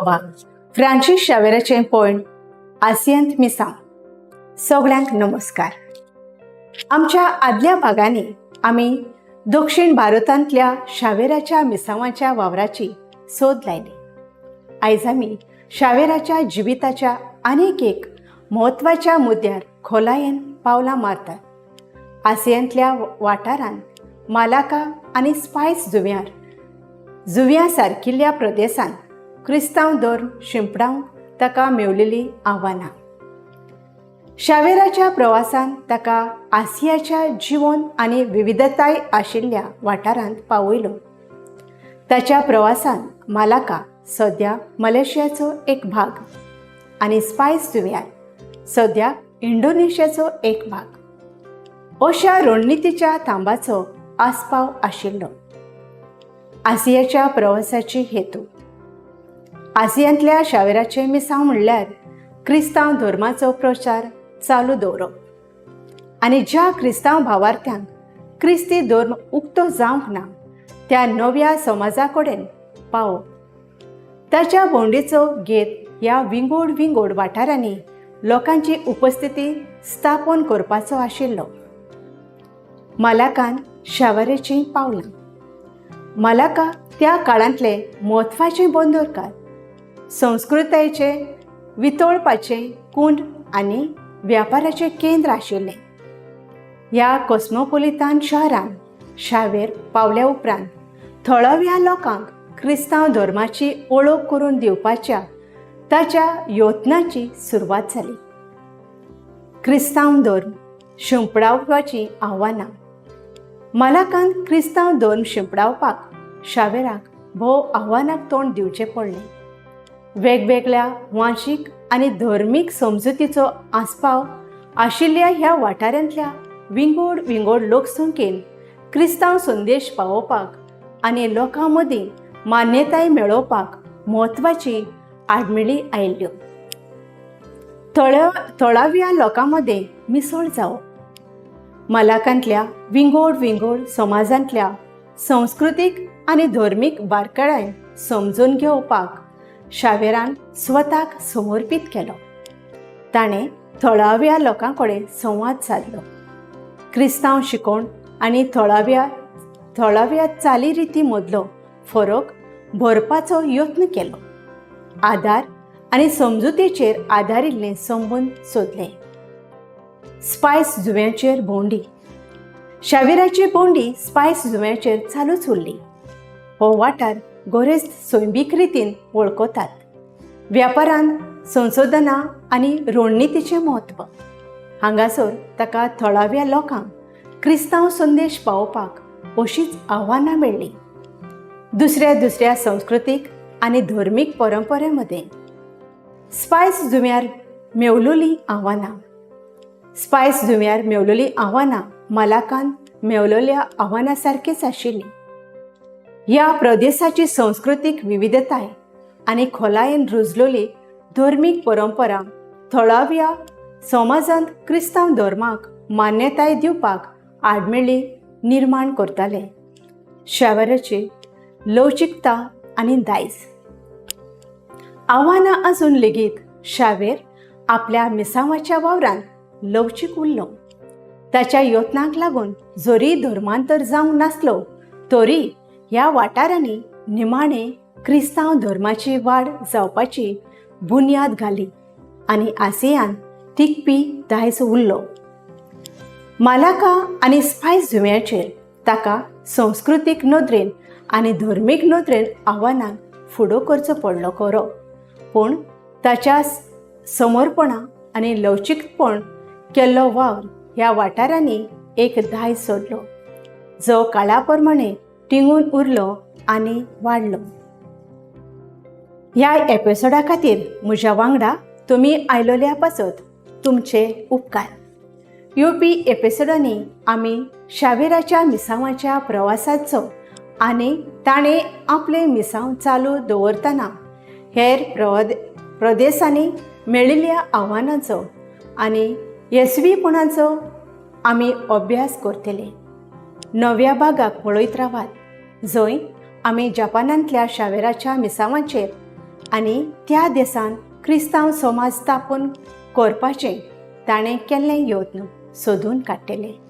भाग. फ्रांसीस शावेराचें पयण आसियांत मिसांव. सगळ्यांक नमस्कार. आमच्या आदल्या भागांनी आमी दक्षिण भारतांतल्या शावेराच्या मिसांवाच्या वावराची सोद लायली. आयज आमी शावेराच्या जिविताच्या आनीक एक म्हत्वाच्या मुद्द्यार खोलायेन पावलां मारतात. आसियांतल्या वाठारांत मालाका आनी स्पायस जुंव्यार जुंव्या सारकिल्ल्या प्रदेशांत क्रिस्तांव धर्म शिंपडावंक ताका मेवलेलीं आव्हानां. शावेराच्या प्रवासान ताका आसियाच्या जिवन आनी विविधताय आशिल्ल्या वाठारांत पावयलो. ताच्या प्रवासान मालाका, सद्या मलेशियाचो एक भाग, आनी स्पायस जुंव्यार, सद्या इंडोनेशियाचो एक भाग, अशा रणनितीच्या थांबाचो आस्पाव आशिल्लो. आसियाच्या प्रवासाची हेतू. आसियांतल्या शावेराचें मिसांव म्हणल्यार क्रिस्तांव धर्माचो प्रचार चालू दवरप आनी ज्या क्रिस्तांव भावार्थ्यांक क्रिस्ती धर्म उक्तो जावंक ना त्या नव्या समाजा कडेन पावप. ताच्या भोंवडेचो घेत ह्या विंगोड विंगोड वाठारांनी लोकांची उपस्थिती स्थापन करपाचो आशिल्लो. मालाकान शावरेचीं पावलां. मालाका त्या काळांतलें म्हत्वाचें बंदरकार, संस्कृतायेचें वितळपाचें कुंड आनी व्यापाराचें केंद्र आशिल्लें. ह्या कॉस्मोपोलितान शहरांत शावेर पावल्या उपरांत थळाव्या लोकांक क्रिस्तांव धर्माची वळख करून दिवपाच्या ताच्या यत्नाची सुरवात जाली. क्रिस्तांव धर्म शिंपडावपाचीं आव्हानां. मालाकान क्रिस्तांव धर्म शिंपडावपाक शावेराक भोव आव्हानाक तोंड दिवचें पडलें. वेगवेगळ्या वांशीक आनी धर्मीक समजुतीचो आस्पाव आशिल्ल्या ह्या वाठारांतल्या विंगोड विंगोड लोकसंख्येन क्रिस्तांव संदेश पावोवपाक आनी लोकां मदीं मान्यताय मेळोवपाक म्हत्वाची आडमेळी आयिल्ल्यो. थळाव्या लोकां मदें मिसळ जावप. मलाकांतल्या विंगोड विंगोड समाजांतल्या संस्कृतीक आनी धर्मीक बारकाय समजून घेवपाक शावेरान स्वताक समर्पीत केलो. ताणें थळाव्या लोकां कडेन संवाद सादलो, क्रिस्तांव शिकोवण आनी थळाव्या चालीरिती मदलो फरक भरपाचो यत्न केलो. आदार आनी समजुतेचेर आदारिल्ले संबंद सोदले. स्पायस जुंव्याचेर भोंवडी. शावेराची भोंवडी स्पायस जुंव्याचेर चालूच उरली. हो वाठार गोरेज सैमीक रितीन वळखतात. व्यापारान संशोधनां आनी रणनितीचें म्हत्व. हांगासर ताका थळाव्या लोकांक क्रिस्तांव संदेश पावोवपाक अशीच आव्हानां मेळ्ळीं. दुसऱ्या दुसऱ्या संस्कृतीक आनी धर्मीक परंपरे मदें. स्पायस जुंव्यार मेवलोलीं आव्हानां. स्पायस जुंव्यार मेवलोलीं आव्हानां मलाकान मेवलोल्या आव्हानां सारकीच आशिल्लीं. ह्या प्रदेशाची संस्कृतीक विविधताय आनी खोलायेन रुजलोली धर्मीक परंपरा थळाव्या समाजांत क्रिस्तांव धर्माक मान्यताय दिवपाक आडमेळी निर्माण करताले. शावराची लवचिकता आनी दायज. आव्हानां आसून लेगीत शावेर आपल्या मिसांवाच्या वावरांत लवचीक उरलो. ताच्या यत्नांक लागून जरी धर्मांतर जावंक नासलो तरी ह्या वाठारांनी निमाणें क्रिस्तांव धर्माची वाड जावपाची बुन्याद घाली आनी आसियान टिकपी दायज उरलो. मालाका आनी स्पायस जुंव्याचेर ताका संस्कृतीक नदरेन आनी धर्मीक नदरेन आव्हानांक फुडो करचो पडलो खरो, पूण ताच्या समर्पणा आनी लवचीकपण केल्लो वावर ह्या वाठारांनी एक दायज सोडलो जो काळा प्रमाणे टिंगून उरलो आनी वाडलो. ह्या एपिसोडा खातीर म्हज्या वांगडा तुमी आयलोल्या पासत तुमचे उपकार. येवपी एपिसोडांनी आमी शावेराच्या मिसांवाच्या प्रवासाचो आनी ताणें आपलें मिसांव चालू दवरतना हेर प्रदेशांनी मेळिल्ल्या आव्हानांचो आनी येसवीपणाचो आमी अभ्यास करतले. नव्या भागाक पळयत रावात, जंय आमी जपानांतल्या शावेराच्या मिसांवाचेर आनी त्या देशांत क्रिस्तांव समाज स्थापन करपाचें ताणें केल्लें यत्न सोदून काडटले.